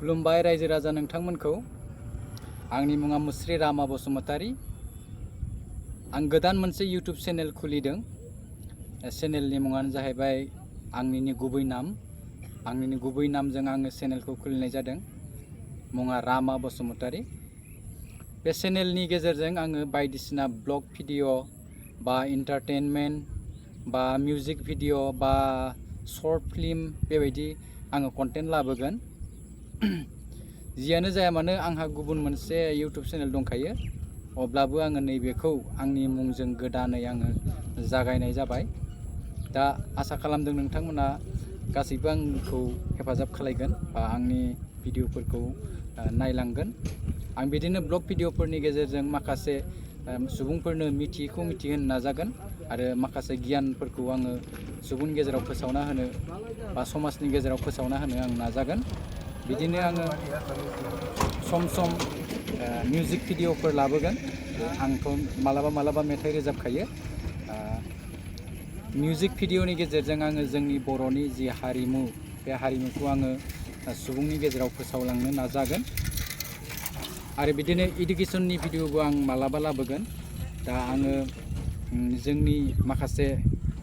खुलुमबाय रायजो राजा नोंथांमोनखौ आंनि मुङा मुस्रि रामा बसुमतारी आं गोदान मोनसे यूट्यूब चेनेल खुलिदों चेनेलनि मुङानो जाहैबाय आंनिनो गुबै नामजों आङो चेनेलखौ खुलिनाय जादों मुङा रामा बसुमतारी बे चेनेलनि गेजेरजों आङो बायदिसिना ब्लग भिडिअ बा एन्टारटेनमेन्ट बा मिउजिक भिडिअ बा शर्ट फिल्म बेबायदि आङो कन्टेन्ट लाबोगोन जियानो जाया मानो आंहा गुबुन मोनसे यूट्यूब चेनेल दंखायो अब्लाबो आङो नैबेखौ आंनि मुंजों गोदानै आङो जागायनाय जाबाय दा आसा खालामदों नोंथांमोना गासैबो आंखौ हेफाजाब खालामगोन बा आंनि भिडिअफोरखौ नायलांगोन आं बिदिनो ब्लग भिडिअफोरनि गेजेरजों माखासे सुबुंफोरनो मिथियैखौ मिथिहोनो नाजागोन आरो माखासे गियानफोरखौ आङो सुबुंनि गेजेराव फोसावना होनो बा समाजनि गेजेराव फोसावना होनो आं नाजागोन बिदिनो आङो सम सम मिउजिक भिडिअफोर लाबोगोन आंथ' मालाबा मेथाइ रोजाबखायो मिउजिक भिडिअनि गेजेरजों आङो जोंनि बर'नि जि हारिमु बे हारिमुखौ आङो सुबुंनि गेजेराव फोसावलांनो नाजागोन आरो बिदिनो इडुकेसननि भिडिअबो आं मालाबा लाबोगोन दा आङो जोंनि माखासे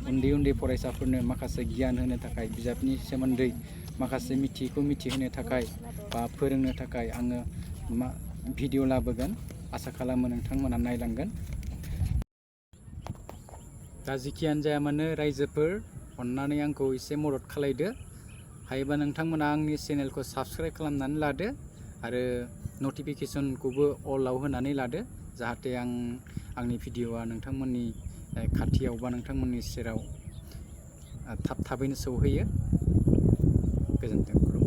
उन्दै फरायसाफोरनो माखासे गियान होनो थाखाय बिजाबनि सोमोन्दै माखासे मिथियैखौ मिथिहोनो थाखाय बा फोरोंनो थाखाय आङो भिडिअ लाबोगोन आसा खालामो नोंथांमोना नायलांगोन दा जिखियानो जाया मानो रायजोफोर अन्नानै आंखौ एसे मदद खालायदो हायोबा नोंथांमोना आंनि चेनेलखौ साबस्क्राइब खालामनानै लादो आरो नटिफिकेसनखौबो अलाव होनानै लादो जाहाथे आंनि भिडिअआ नोंथांमोननि खाथियाव बा नोंथांमोननि सेराव थाबैनो सौहैयो गोजोन्थों।